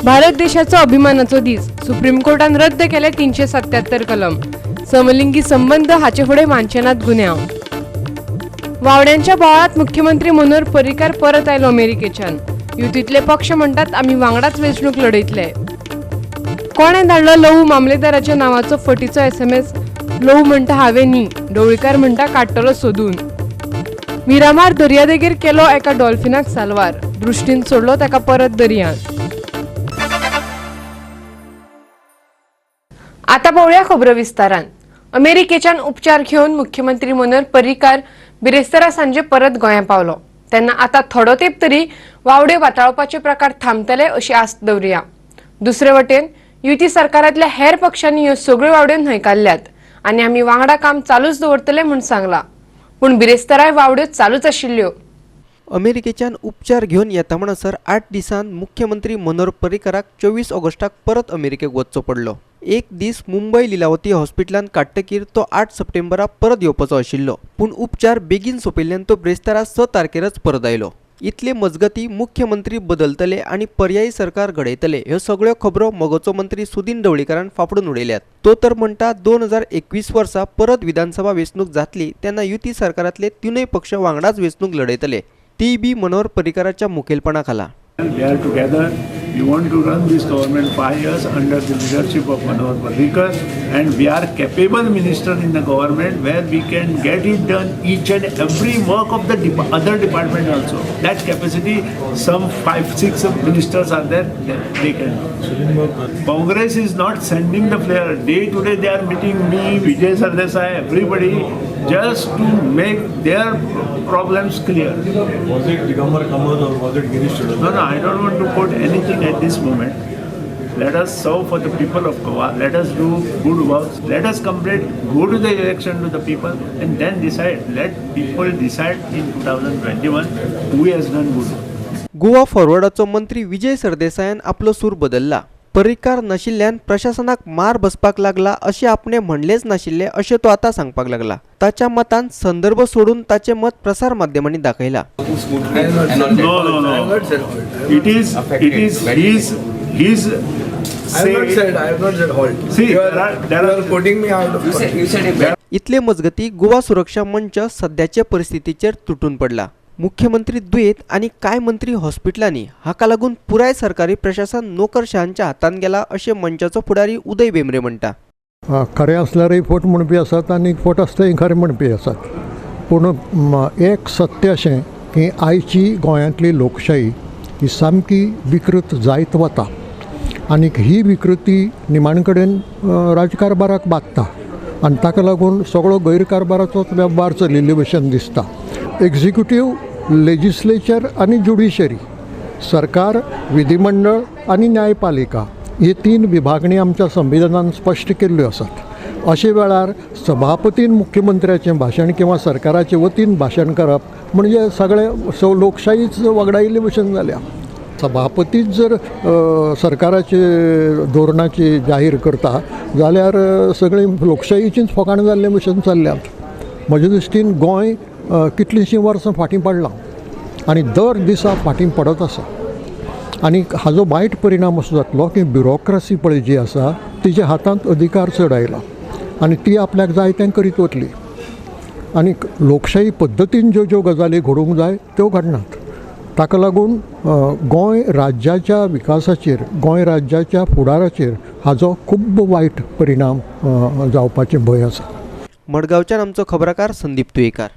भारत देशाचो अभिमानाचो दीस. सुप्रीम कोर्टान रद्द केले 377 कलम. समलिंगी संबंध हाचे फुडें मानचे नात गुन्यांव. वावड्यांच्या बोवाळांत मुख्यमंत्री मनोहर पर्रीकार परत आयलो अमेरिकेच्यान. युतींतले पक्ष म्हणटात, आमी वांगडाच वेंचणूक लढयतले. कोणें धाडलो लवू मामलेदाराच्या नांवाचो फटीचो एसएमएस? लवू म्हणटा, हांवें न्ही. ढवळीकार म्हणटा, काडटलो सोदून. मिरामार दर्यादेगेर केलो एका डॉल्फिनाक साल्वार. दृश्टीन सोडलो ताका परत दर्यांत. आतां पळोवया खबरो विस्तारान. अमेरिकेच्यान उपचार घेवन मुख्यमंत्री मनोहर पर्रीकार बिरेस्तारा सांजे परत गोंया पावलो तेन्ना आतां थोडो तेंप तरी वावड्यो पाताळपाचे प्रकार थांबतले अशी आस्त दवरुया. दुसरे वटेन युती सरकारांतल्या हेर पक्षांनी ह्यो सगळ्यो वावड्यो न्हयकारल्यात आनी आमी वांगडा काम चालूच दवरतले म्हूण सांगला. पूण बिरेस्ताराय वावड्यो चालूच आशिल्ल्यो. अमेरिकेच्यान उपचार घेवन येता म्हणसर 8 दिसान मुख्यमंत्री मनोहर पर्रीकाराक 24 ऑगस्टाक परत अमेरिकेक वचचो पडलो. एक दीस मुंबय लिलावती हॉस्पिटलांत काडटकीर तो 8 सप्टेंबराक परत येवपाचो आशिल्लो. पूण उपचार बेगीन सोंपिल्ल्यान तो ब्रेस्तारा 6 तारखेरच परत आयलो. इतले मजगती मुख्यमंत्री बदलतले आनी पर्यायी सरकार घडयतले ह्यो सगळ्यो खबरो मगोचो मंत्री सुदीन ढवळीकारान फाफडून उडयल्यात. तो तर म्हणटा, 2021 वर्सा परत विधानसभा वेंचणूक जातली तेन्ना युती सरकारांतले तिनूय पक्ष वांगडाच वेंचणूक लढयतले, ती बी मनोहर पर्रीकाराच्या मुखेलपणा खाला. We are together. We want to run this government 5 years under the leadership of Manohar Parrikar, and we are capable minister in the government where we can get it done, each and every work of the other department also. That capacity, some five, six ministers are there, they can. Congress is not sending the flyer. Day to day they are meeting me, Vijay Sardesai, everybody, just to make their problems clear. Was it Digambar Kamat or was it Girish Chodankar? No, I don't want to quote anything at this moment. Let us serve for the people of Goa. Let us do good works. Let us complete, go to the election to the people and then decide. Let people decide in 2021 who has done good work. Goa फॉरवर्डाचो मंत्री विजय सरदेसायान आपलो सूर बदलला. पर्रीकार नाशिल्ल्यान प्रशासनाक मार बसपाक लागला अशें आपणे म्हणलेंच नाशिल्लें अशें तो आतां सांगपाक लागला. ताच्या मतान संदर्भ सोडून ताचें मत प्रसार माध्यमांनी दाखयला. No. I have not said halt. It is his I have not said. I have not said halt. See, you are, there you are are quoting me out of You said, context. you said it इतले मजगती गोवा सुरक्षा मंच सद्याचे परिस्थितीचेर तुटून पडला. मुख्यमंत्री दुयेंत आनी कांय मंत्री हॉस्पिटलांनी, हाका लागून पुराय सरकारी प्रशासन नोकरशहांच्या हातांत गेला अशें मंचाचो फुडारी उदय भेंब्रे म्हणटा. खरें आसल्यारय फट म्हणपी आसात आनी फट आसतय खरें म्हणपी आसात. पूण एक सत्य अशें की आयची गोंयांतली लोकशाही ही सामकी विकृत जायत वता आनीक ही विकृती निमाण कडेन राजकारभाराक बादता आनी ताका लागून सगळो गैरकारभाराचोच वेव्हार चलिल्ले भशेन दिसता. एक्झिक्युटीव, लेजिस्लेचर आनी ज्युडिशरी, सरकार, विधिमंडळ आनी न्यायपालिका ही तीन विभागणी आमच्या संविधानान स्पश्ट केल्ल्यो आसात. अशे वेळार सभापतीन मुख्यमंत्र्याचें भाशण किंवा सरकाराचे वतीन भाशण करप म्हणजे सगळे लोकशाहीच वगडायिल्ले भशेन जाल्या. सभापतीच जर सरकाराचे धोरणाची जाहीर करता जाल्यार सगळीं लोकशाहीचीच फकाणां जाल्ले भशेन चल्ल्यात. म्हज्या दृश्टीन गोंय कितलींशीं वर्सां फाटीं पडलां आनी दर दिसा फाटीं पडत आसा आनी हाजो वायट परिणाम असो जातलो की ब्युरोक्रसी पळय जी आसा तिच्या हातांत अधिकार चड आयला आनी ती आपल्याक जाय तें करीत वतली आनी लोकशाही पद्दतीन ज्यो ज्यो गजाली घडोवंक जाय त्यो घडनात. ताका लागून गोंय राज्याच्या विकासाचेर, गोंय राज्याच्या फुडाराचेर हाजो खूब्ब वायट परिणाम जावपाचें भंय आसा. मडगांवच्यान आमचो खबराकार संदीप तुयेकार.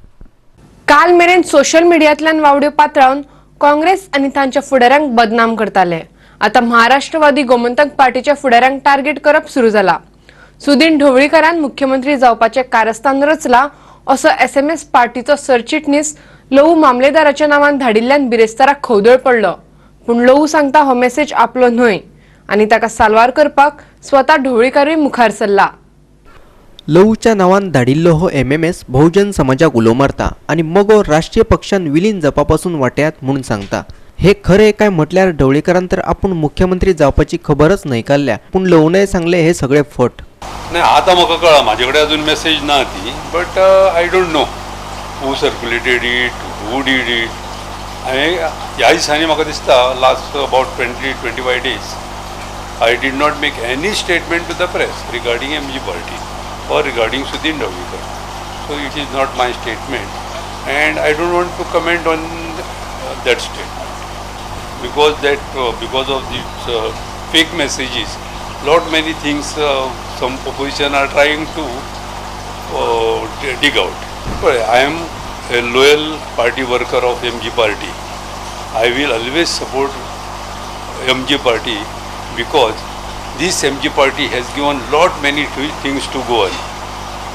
काल मेरेन सोशल मिडियांतल्यान वावड्यो पातळावन काँग्रेस आनी तांच्या फुडाऱ्यांक बदनाम करताले. आतां महाराष्ट्रवादी गोमंतक पार्टीच्या फुडाऱ्यांक टार्गेट करप सुरू जाला. सुदीन ढवळीकारान मुख्यमंत्री जावपाचें कारस्थान रचला असो एसएमएस पार्टीचो सरचिटणीस लवू मामलेदाराच्या नांवान धाडिल्ल्यान बिरेस्ताराक खवदळ पडलो. पूण लवू सांगता, हो मेसेज आपलो न्हय आनी ताका साल्वार करपाक स्वता ढवळीकारूय मुखार सरला. लवूच्या नांवान धाडिल्लो हो एमएमएस बहुजन समाजाक उलो मारता आनी मगो राष्ट्रीय पक्षान विलीन जावपा पासून वाटयात म्हणून सांगता. हे खरें काय म्हटल्यार ढवळीकारान तर आपूण मुख्यमंत्री जावपाची खबरच न्हयकारल्या. पूण लवूनय सांगलें, हे सगळे फट. नाही, आतां म्हाका कळ्ळां. म्हाजे कडेन अजून मेसेज ना ती, but I don't know who circulated it, who did it. हांवें ह्या दिसांनी म्हाका दिसता last about 20-25 days I did not make any statement to the press regarding MG party or regarding Sudin Dhavalikar. So it is not my statement and I don't want to comment on that statement because that because of these fake messages, lot many things some opposition are trying to dig out. But I am a loyal party worker of MG party. I will always support MG party because this MG party has given lot many things to Goa.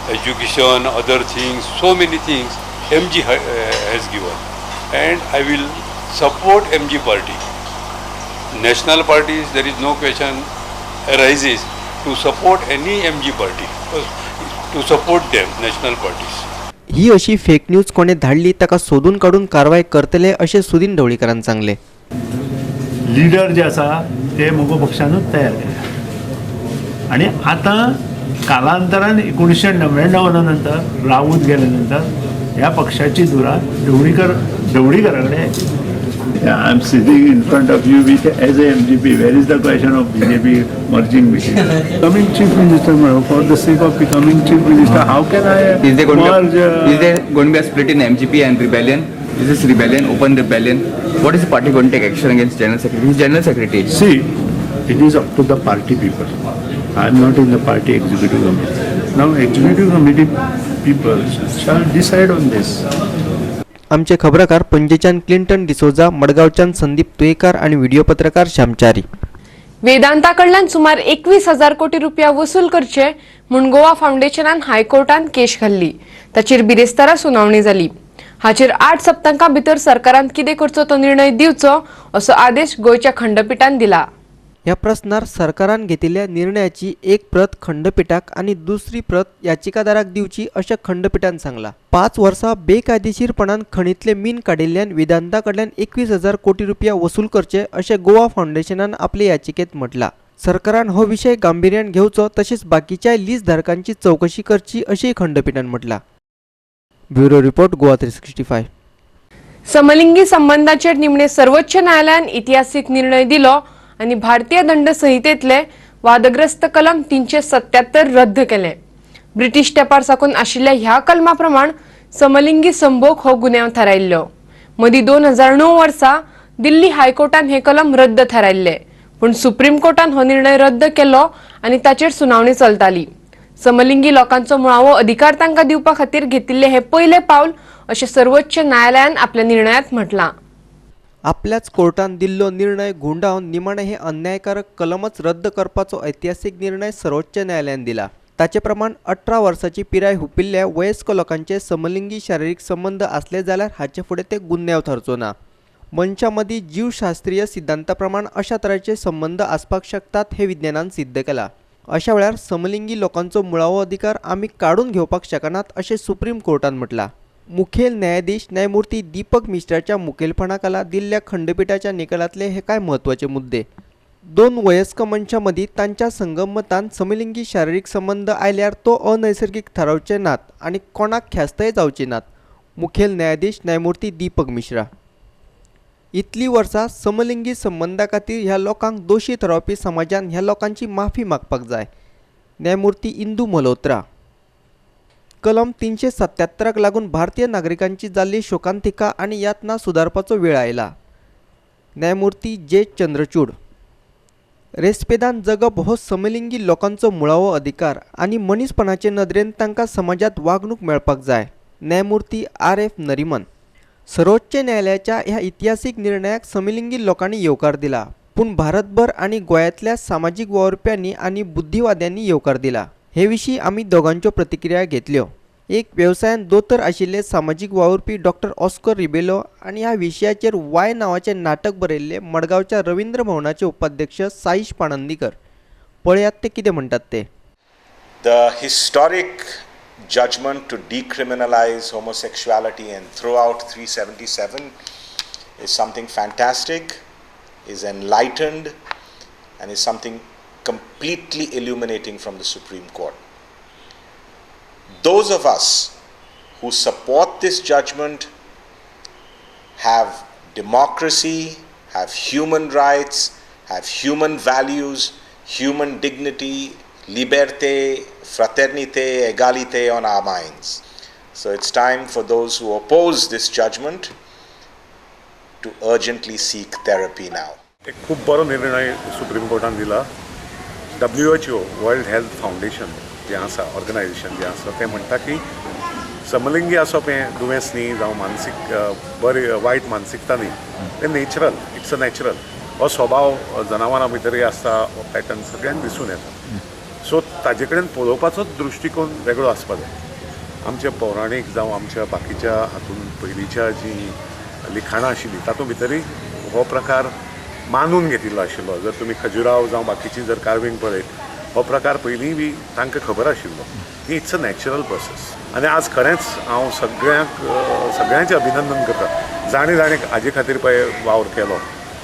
Education, other things, so many things MG has given, and I will support MG party. National parties, there is no question arises to support any MG party, to support them, national parties. ही अशी fake news कोणे धाडली ताका सोदून काडून कारवाय करतले अशें सुदीन ढवळीकरान सांगलें. Leader जे आसा ते मगो पक्षानूच तयार केले आनी आतां कालांतरान 1999 नंतर राऊत गेल्या नंतर ह्या पक्षाची धुरा ढवळीकरा कडेन आयली. I am sitting in front of you with as a MGP. Where is the question of BJP merging with it? Becoming chief minister, for the sake of becoming chief minister, how can I Is there going merge? to be, is there going to be a split in MGP and rebellion? Is this rebellion, open rebellion? What is the party going to take action against General Secretary? He's General Secretary. See, it is up to the party people. I am not in the party executive committee. Now, executive committee people shall decide on this. आमचे खबराकार पणजेच्यान Clinton D'Souza, मडगांवच्यान संदीप तुयेकार आनी video पत्रकार श्यामचारी. वेदांता कडल्यान सुमार 21,000 कोटी रुपया वसूल करचे म्हूण गोवा फावंडेशनान हायकोर्टान केश घाल्ली. ताचेर बिरेस्तारा सुनावणी जाली. हाचेर 8 सप्तकां भितर सरकारान कितें करचो तो निर्णय दिवचो असो आदेश गोंयच्या खंडपिठान दिला. ह्या प्रस्नार सरकारान घेतिल्ल्या निर्णयाची एक प्रत खंडपिठाक आनी दुसरी प्रत याचिकादाराक दिवची अशें खंडपिठान सांगलां. 5 वर्सां बेकायदेशीरपणान खणींतलें मीन काडिल्ल्यान वेदांता कडल्यान 21,000 कोटी रुपया वसूल करचे अशें गोवा फावंडेशनान आपले याचिकेंत म्हटलां. सरकारान हो विशय गांभिर्यान घेवचो तशेंच बाकीच्याय लीज धारकांची चवकशी करची अशेंय खंडपिठान म्हटलां. Bureau report, Goa 365. समलिंगी संबंधाचेर निमणे सर्वोच्च न्यायालयान इतिहासीक निर्णय दिलो आनी भारतीय दंड संहितेंतले वादग्रस्त कलम 377 रद्द केले. ब्रिटीश तेंपार साकून आशिल्ल्या ह्या कलमा प्रमाण समलिंगी संभोग हो गुन्यांव थारायिल्लो. मदीं 2009 वर्सा दिल्ली हायकोर्टान हे कलम रद्द थारायिल्ले, पूण सुप्रीम कोर्टान हो निर्णय रद्द केलो आनी ताचेर सुनावणी चलताली. समलिंगी लोकांचो मुळावो अधिकार तांकां दिवपा खातीर घेतिल्ले हे पयले पावल अशें सर्वोच्च न्यायालयान आपल्या निर्णयांत म्हटलां. आपल्याच कोर्टान दिल्लो निर्णय घुंवडावन निमाणें हें अन्यायकारक कलमच रद्द करपाचो ऐतिहासीक निर्णय सर्वोच्च न्यायालयान दिला. ताचे प्रमाण 18 वर्साची पिराय हुपिल्ल्या वयस्क लोकांचे समलिंगी शारिरीक संबंद आसले जाल्यार हाचे फुडें ते गुन्यांव थारचो ना. मनशां मदीं जीवशास्त्रीय सिद्धांता प्रमाण अशा तरेचे संबंद आसपाक शकतात हें विज्ञानान सिद्ध केलां. अशा वेळार समलिंगी लोकांचो मुळावो अधिकार आमी काडून घेवपाक शकनात अशें सुप्रीम कोर्टान म्हटलां. मुखेल न्यायाधीश न्यायमूर्ती दीपक मिश्राच्या मुखेलपणाखाला दिल्ल्या खंडपीठाच्या निकालांतले हे कांय म्हत्वाचे मुद्दे. 2 वयस्क मनशां मदीं तांच्या संगमतान समलिंगी शारिरीक संबंद आयल्यार तो अनैसर्गीक थारावचे नात आनी कोणाक ख्यास्तय जावची नात. मुखेल न्यायाधीश न्यायमूर्ती दीपक मिश्रा. इतलीं वर्सां समलिंगी संबंदा खातीर ह्या लोकांक दोशी थारावपी समाजान ह्या लोकांची माफी मागपाक जाय. न्यायमूर्ती इंदू मल्होत्रा. कलम 377 लागून भारतीय नागरिकांची जाल्ली शोकांतिका आनी यातना सुदारपाचो वेळ आयला. न्यायमूर्ती जे चंद्रचूड. रेस्पेदान जगप हो समलिंगी लोकांचो मुळावो अधिकार आनी मनीसपणाचे नदरेन तांकां समाजांत वागणूक मेळपाक जाय. न्यायमूर्ती आर.एफ. नरिमन. सर्वोच्च न्यायालयाच्या ह्या इतिहासीक निर्णयाक समलिंगी लोकांनी येवकार दिला, पूण भारतभर आनी गोंयांतल्या सामाजीक वावुरप्यांनी आनी बुद्धिवाद्यांनी येवकार दिला. हे विशीं आमी दोगांच्यो प्रतिक्रिया घेतल्यो. एक वेवसायान दोतोर आशिल्ले सामाजीक वावुरपी डॉक्टर ऑस्कर रिबेलो आनी ह्या विशयाचेर वाय नांवाचें नाटक बरयल्ले मडगांवच्या रवींद्र भवनाचे उपाध्यक्ष साईश पाणंदीकर. पळयात ते कितें म्हणटात ते. The historic judgment to decriminalize homosexuality and throw out 377 is something fantastic, is enlightened, and is something completely illuminating from the Supreme Court. Those of us who support this judgment have democracy, have human rights, have human values human dignity, liberté, fraternité, égalité on our minds. So it's time for those who oppose this judgment to urgently seek therapy now. एक खूब बरो निर्णय supreme कोर्टान दिला. WHO world health foundation जें आसा, organisation जें आसा, तें म्हणटा की समलिंगी आसप हें दुयेंस न्ही जावं मानसीक बरी वायट मानसिकता न्ही, तें नॅचरल, it's a natural. हो स्वभाव जनावरां भितरूय आसता, हो पॅटर्न सगळ्यांक दिसून येता. सो ताजे कडेन पळोवपाचोच दृश्टिकोन वेगळो आसपा जाय. आमच्या पौराणीक जावं आमच्या बाकीच्या हातून पयलींच्या जीं लिखाणां आशिल्लीं तातूंत भितरूय हो प्रकार मानून घेतिल्लो आशिल्लो. जर तुमी खजुराव जावं बाकीची जर कार्विंग पळयत, हो प्रकार पयलीं बी तांकां खबर आशिल्लो की it's a natural process. आनी आज खरेंच हांव सगळ्यांचें अभिनंदन करता, जाणें जाणें हाजे खातीर पळय वावर केलो,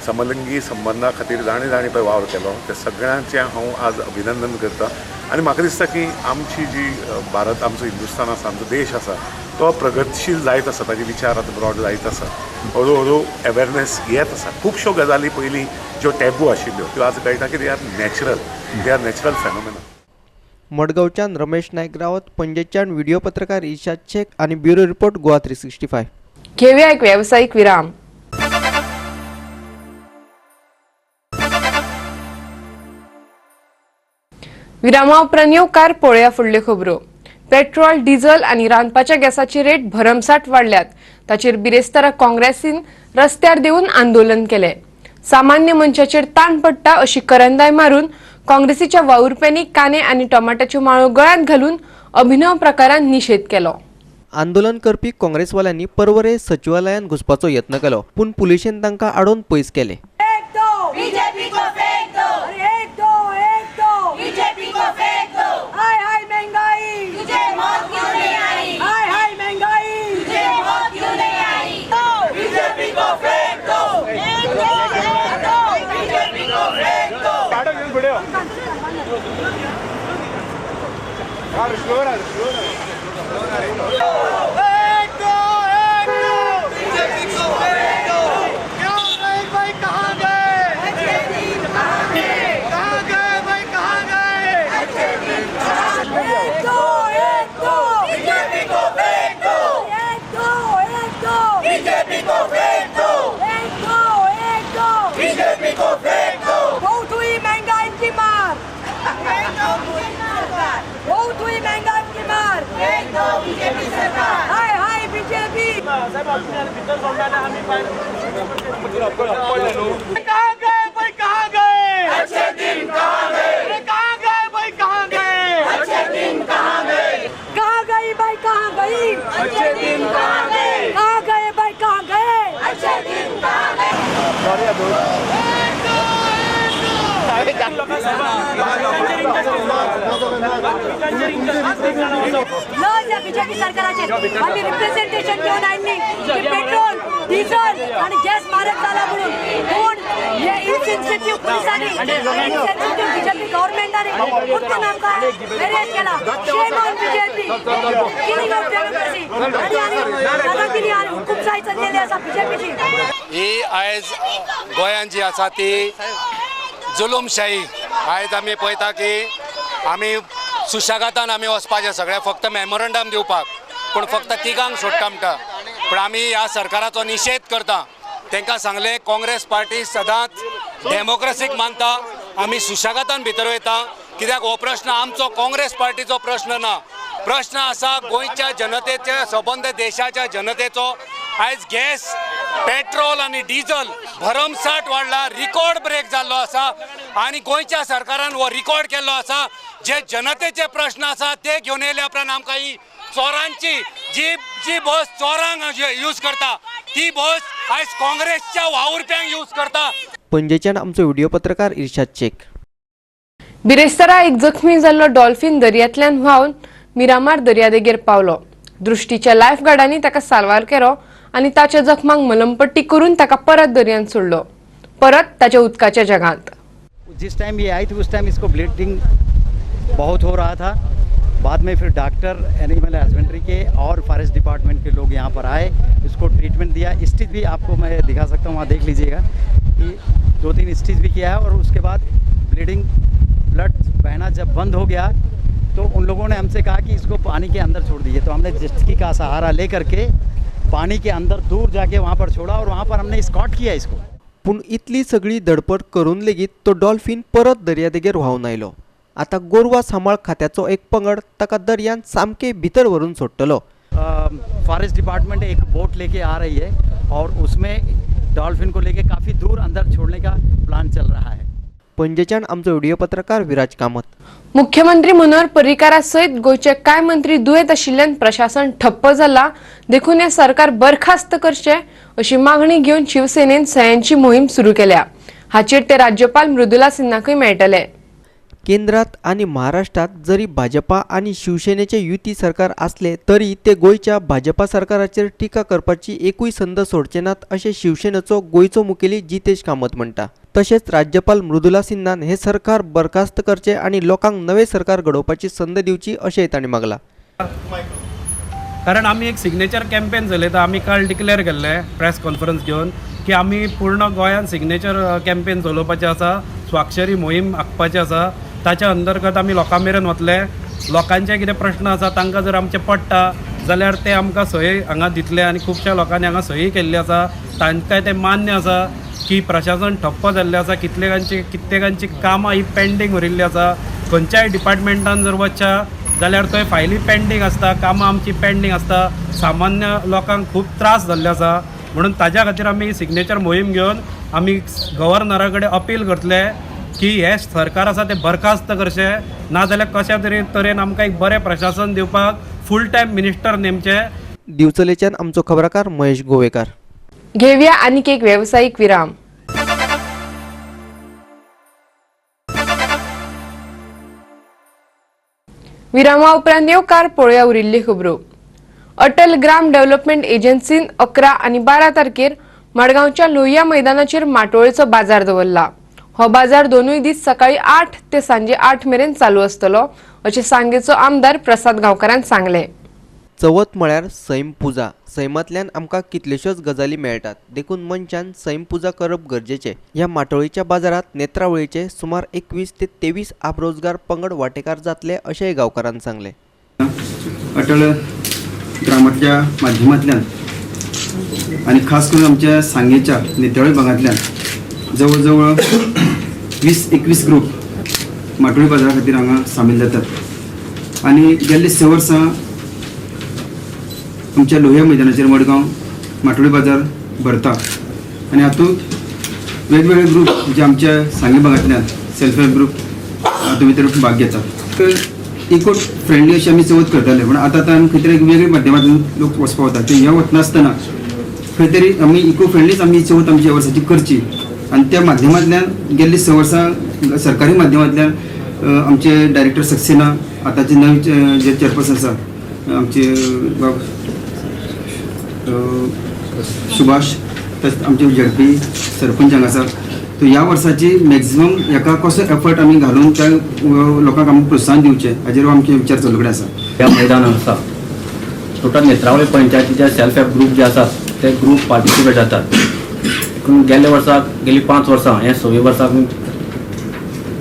समलिंगी संबंदा खातीर जाणें जाणें पळय वावर केलो, ते सगळ्यांचें हांव आज अभिनंदन करता. आनी म्हाका दिसता की आमची जी भारत, आमचो हिंदुस्तान आसा, आमचो देश आसा, तो प्रगतशील जायत आसा, ताजे विचार आतां ब्रॉड जायत आसा, हळू हळू अवेरनेस येत आसा. खुबश्यो गजाली पयलीं ज्यो टॅबू आशिल्ल्यो त्यो आज कळटा की they are natural, they are natural phenomena. मडगांवच्यान रमेश नायक रावत, पणजेच्यान व्हिडिओ पत्रकार इर्शाद शेख आनी ब्युरो रिपोर्ट गोवा 365. घेऊया एक व्यावसायिक विराम. विरामा उपरांत येवकार पळोवया फुडल्यो खबरो. पेट्रोल, डिझल आनी रांदपाच्या गॅसाची रेट भरमसाठ वाडल्यात. ताचेर बिरेस्तारा काँग्रेसीन रस्त्यार देंवून आंदोलन केलें. सामान्य मनशाचेर ताण पडटा अशी करंदाय मारून काँग्रेसीच्या वावुरप्यांनी कांदे आनी टोमाटाच्यो माळो गळ्यांत घालून अभिनव प्रकारान निशेध केलो. आंदोलन करपी काँग्रेसवाल्यांनी पर्वरे सचिवालयांत घुसपाचो यत्न केलो, पूण पुलिशेन तांकां आडोवन पयस केले. बीजेपी को फेंक दो, एक दो एक दो, बीजेपी को फेंक दो. हाय हाय महंगाई, तुझे मौत क्यों नहीं आई? हाय हाय महंगाई, तुझे मौत क्यों नहीं आई? बीजेपी को फेंक दो, एक दो एक दो, बीजेपी को फेंक दो. एक दो एक दो, बीजेपी को फेंक दो. क्यों नहीं भाई, कहाँ गए? कहाँ गए भाई, कहाँ गए? एक दो एक दो, बीजेपी को फेंक दो. एक दो एक दो, बीजेपी को फेंक दो. एक दो एक दो, बीजेपी को फेंक दो. बहुत हुई महंगाई की मार, बहुत हुई महंगाई की मार. एक दो बीजेपी सरकार, हाय हाय बीजेपी. कहाँ गए भाई, कहाँ गए? अच्छे दिन कहाँ गए? कहाँ गए भाई, कहाँ गए? अच्छे दिन कहाँ गए? कहाँ गई भाई, कहाँ गई? अच्छे दिन कहाँ गए? कहाँ गए भाई, कहाँ गए? अच्छे दिन कहाँ गए? लज या बीजेपी सरकाराचे आम्ही रिप्रेझेंटेशन घेवन आयिल्ली की पेट्रोल, डिझल आणि गॅस म्हारग जाला म्हणून, पूण हे इनसेन्सिटीव पुलिसांनी, इनसेन्सिटीव बीजेपी गव्हर्नमेंटांनी पूर्ण आमकां अरेस्ट केला. Shame on BJP, killing of democracy आणि दादागिरी आणि हुकुमशाही चल्लेली आसा बीजेपीची. ही आयज गोंयांत जी आसा ती जुलूमशाही. आयज आमी पळयता की आमी सुशेगादान आमी वचपाचें सगळें फक्त मेमोरंडम दिवपाक, पूण फक्त तिगांक सोडटा म्हणटा. पूण आमी ह्या सरकाराचो निशेध करता. तांकां सांगलें काँग्रेस पार्टी सदांच डेमोक्रेसीक मानता, आमी सुशेगादान भितर वयता. कित्याक हो प्रश्न आमचो काँग्रेस पार्टीचो प्रश्न ना, प्रश्न आसा गोंयच्या जनतेच्या, सबंद देशाच्या जनतेचो. आयज गॅस, पेट्रोल आनी डिझल भरमसाठ वाडला, रिकॉर्ड ब्रेक जाल्लो आसा आनी गोंयच्या सरकारान हो रिकॉर्ड केल्लो आसा. जे जनतेचे प्रश्न आसा ते घेवन येयल्या उपरांत आमकां ही चोरांची जी जी बस चोरांक यूज करता ती बस आयज काँग्रेसच्या वावुरप्यांक यूज करता. पणजेच्यान आमचो व्हिडिओ पत्रकार इर्शाद शेख. बिरेस्तारा एक जखमी जाल्लो डॉल्फिन दर्यांतल्यान व्हांवन मिरामार दर्यादेगेर पावलो. दृष्टीच्या लायफ गार्डांनी ताका साल्वार केलो आनी ताच्या जखमांक मलमपट्टी करून ताका परत दर्यांत सोडलो, परत ताच्या उदकाच्या जगांत. जिस टाइम ये आई थी उस टाइम इसको ब्लीडिंग बहुत हो रहा था. बाद में फिर डॉक्टर, एनिमल हस्बेंड्री के और फॉरेस्ट डिपार्टमेंट के लोग यहाँ पर आए, इसको ट्रीटमेंट दिया. स्टिच भी आपको मैं दिखा सकता हूँ, वहाँ देख लीजिएगा कि 2-3 स्टिच भी किया है और उसके बाद ब्लीडिंग ब्लड बहना जब बंद हो गया तो उन लोगों ने हमसे कहा कि इसको पानी के अंदर छोड़ दीजिए, तो हमने जेट स्की का सहारा ले करके पानी के अंदर दूर जाके वहाँ पर छोड़ा और वहाँ पर हमने स्कॉट किया इसको। पूण इतली सगळी धडपड करून लेगीत तो डॉल्फिन परत दर्यादेगेर व्हांवन आयलो। आतां गोरवां सांबाळ खात्याचो एक पंगड ताका दर्यांत सामके भितर व्हरून सोडटलो। फॉरेस्ट डिपार्टमेंट एक बोट लेके आ रही है और उसमें डॉल्फिन को लेके काफ़ी दूर अंदर छोड़ने का प्लान चल रहा है। पणजेच्यान आमचो व्हिडिओ पत्रकार विराज कामत। मुख्यमंत्री मनोहर पर्रीकारा सयत गोंयचे कांय मंत्री दुयेंत आशिल्ल्यान प्रशासन ठप्प जाला, देखून हें सरकार बरखास्त करचें अशी मागणी घेवन शिवसेनेन सयांची मोहीम सुरू केल्या। हाचेर ते राज्यपाल मृदुला सिन्हाकूय मेळटले। केंद्रात आनी महाराष्ट्रात जरी भाजपा आनी शिवसेनेचे युती सरकार आसले तरी ते गोंयच्या भाजपा सरकाराचेर टिका करपाची एकूय संद सोडचे नात अशें शिवसेनेचो गोंयचो मुखेली जितेश कामत म्हणटा। तशेंच राज्यपाल मृदुला सिन्हान हे सरकार बरखास्त करचे आनी लोकांक नवे सरकार घडोवपाची संद दिवची अशेंय तांणी मागला। कारण आमी एक सिग्नेचर कॅम्पेन चलयता। आमी काल डिक्लेअर केल्लें प्रेस कॉन्फरन्स घेवन की आमी पूर्ण गोंयांत सिग्नेचर कॅम्पेन चलोवपाचें आसा, स्वाक्षरी मोहीम आंखपाची आसा। ताच्या अंतर्गत आमी लोकां मेरेन वतले, लोकांचे कितें प्रश्न आसा तांकां जर आमचें पडटा जाल्यार ते आमकां सही हांगा दितले आनी खुबश्या लोकांनी हांगा सही केल्ली आसा, तांकां तें मान्य आसा की प्रशासन ठप्प जाल्लें आसा, कित्येकांची कामां ही पेंडींग उरिल्ली आसा। खंयच्याय डिपार्टमेंटान जर वचच्या जाल्यार थंय फायली पेंडींग आसता, कामां आमची पेंडींग आसता, सामान्य लोकांक खूब त्रास जाल्ले आसा। म्हणून ताज्या खातीर आमी सिग्नेचर मोहीम घेवन आमी गव्हर्नरा कडेन अपील करतले की हे सरकार आसा तें बरखास्त करचें, नाजाल्यार कशा तरी तरेन आमकां एक बरें प्रशासन दिवपाक फूल टायम मिनिस्टर नेमचे। दिवचलेच्यान आमचो खबराकार महेश गोवेकार। घेवया आनीक एक वेवसायीक विराम। विरामा उपरांत येवकार पळोवया उरिल्ली खबरो। अटल ग्राम डेव्हलपमेंट एजन्सीन 11 आनी 12 तारखेर मडगांवच्या लोहिया मैदानाचेर माटोळेचो बाजार दवरला। हो बाजार दोनूय दीस सकाळी 8 ते सांजे 8 मेरेन चालू आसतलो अशें सांगेचो आमदार प्रसाद गांवकारान सांगलें। चवथ म्हळ्यार सैम पुजा। सैमांतल्यान आमकां कितल्योश्योच गजाली मेळटात, देखून मनशान सैम पुजा करप गरजेचें। ह्या माटोळीच्या बाजारांत नेत्रावळीचे सुमार 21 ते 23 आपरोजगार पंगड वांटेकार जातले अशेंय गांवकारान सांगलें। अटल ग्रामांतल्या माध्यमांतल्यान आनी खास करून आमच्या सांगेच्या नेत्रावळी भागांतल्यान जवळ जवळ 20-21 ग्रुप माटोळी बाजारा खातीर हांगा सामील जातात आनी गेल्ली 6 वर्सां आमच्या लोहिया मैदानाचेर मडगांव माटोळी बाजार भरता आनी हातूंत वेगवेगळे ग्रुप जे आमच्या सांगे भागांतल्यान सेल्फ हेल्प ग्रुप हातूंत भितर भाग घेतात। तर इको फ्रेंडली अशी आमी चवथ करताले, पूण आतां आतां खंय तरी वेगळे माध्यमांतल्यान लोक वचपाक वता, ते ह्या वचनासतना खंय तरी आमी इको फ्रेंडलीच आमी चवथ आमची ह्या वर्साची करची आनी त्या माध्यमांतल्यान गेल्ली 6 वर्सां सरकारी माध्यमांतल्यान आमचे डायरेक्टर सक्सेना, आतांचे नवे जे चेअरपर्सन आसा आमचे बाब सुभाष, तशेंच आमचे झेडपी सरपंच हांगा आसा, तो ह्या वर्साची मॅक्झिमम हेका कसो एफर्ट आमी घालून त्या लोकांक आमी प्रोत्साहन दिवचें हाजेर आमचे विचार चालू कडेन आसा। ह्या मैदान आसा टोटल नेत्रावळी पंचायतीचे सेल्फ हेल्प ग्रुप जे आसात ते ग्रुप पार्टिसिपेट जातात। देखून गेल्ल्या वर्साक गेली 5 वर्सां हे 6 वर्साक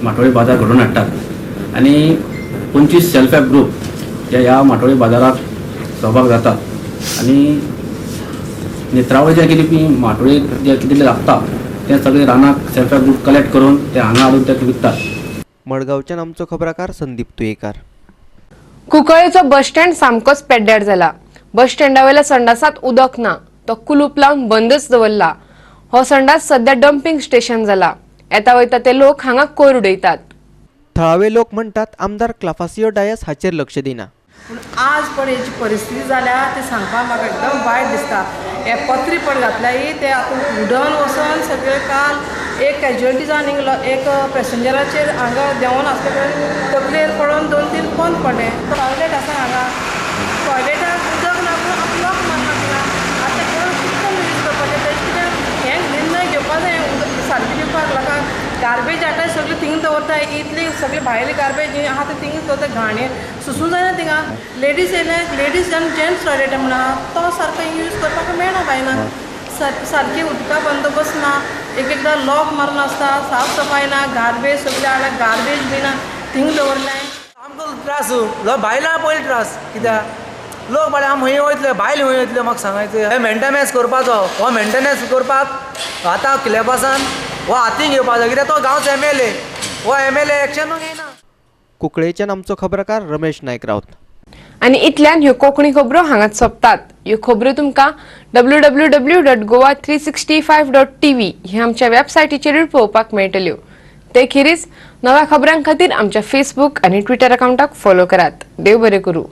माटोळी बाजार घडोवन हाडटात आनी 25 सेल्फ हेल्प ग्रुप जे ह्या माटोळी बाजाराक सहभाग जातात आनी नेत्रावळी जे कितें माटोळी जे कितें लागता ते सगळे रानाक सेल्फ हेल्प ग्रुप कलेक्ट करून ते हांगा हाडून ते विकतात। मडगांवच्यान आमचो खबराकार संदीप तुयेकार। कुंकळेचो बस स्टँड सामकोच पेड्ड्यार जाला। बस स्टँडावेल्या संडासांत उदक ना, तो कुलूप लावन बंदच दवरला। हो संडास सध्या डम्पिंग स्टेशन जाला। येता वयता ते लोक हांगा कोयर उडयतात। थळावे लोक म्हणटात आमदार क्लाफासियो डायस हाचेर लक्ष दिना। पूण आज पण हेजी परिस्थिती जाल्या ती सांगपाक म्हाका एकदम वायट दिसता। हे पत्री पण घातल्या ते आतां उडन वचोन सगळे काल एक कॅज्युअलिटी जावन निघलो, एक पॅसेंजराचेर हांगा देंवोन आसले कडेन तकलेर पडोन 2-3 पोंद पडले। टॉयलेट आसा हांगा, टॉयलेटाक उदक ना म्हणून आतां लोक मारना थिंगा। आतां कितलो यूज करपाचें तेजें कितें हें निर्णय घेवपा जाय, उदक सारकें दिवपाक लोकांक। गार्बेज हाडटा सगळी थिंगा दवरता, इतली सगळी भायली गार्बेज आहा ती थिंगा दवरता, घाण सुसूं जायना थिंगा। लेडीज येयले, लेडीज आनी जेंट्स टॉयलेट म्हणा तो सारको यूज करपाक मेळना बायलांक, सारकी उदका बंदोबस्त ना। एक एकदां लॉक मारून आसता, साफ सफाय ना, गार्बेज सगळे हाडल्या, गार्बेज बी ना थिंग दवरलें. आमकां त्रास बायलां पयलीं त्रास, कित्याक लोक म्हळ्यार आमी खंय वयतले, बायल खंय वयतले म्हाका सांगायचें. हे मेंटेनन्स करपाचो, हो मेंटेनन्स करपाक आतां क्लेबासान हो हातीन घेवपाचो, कित्याक तो गांवचो एमएलए, हो एमएलए एक्शनूय घेयना. कुंकळेच्यान आमचो खबरकार रमेश नायक रावत. आनी इतल्यान ह्यो कोंकणी खबरो हांगाच सोंपतात. ह्यो खबरो तुमकां www.goa365.tv ह्या आमच्या वेबसायटीचेरूय पळोवपाक मेळटल्यो. ते खेरीज नव्या खबरां खातीर आमच्या फेसबूक आनी ट्विटर अकावंटाक फॉलो करात. देव बरें करूं.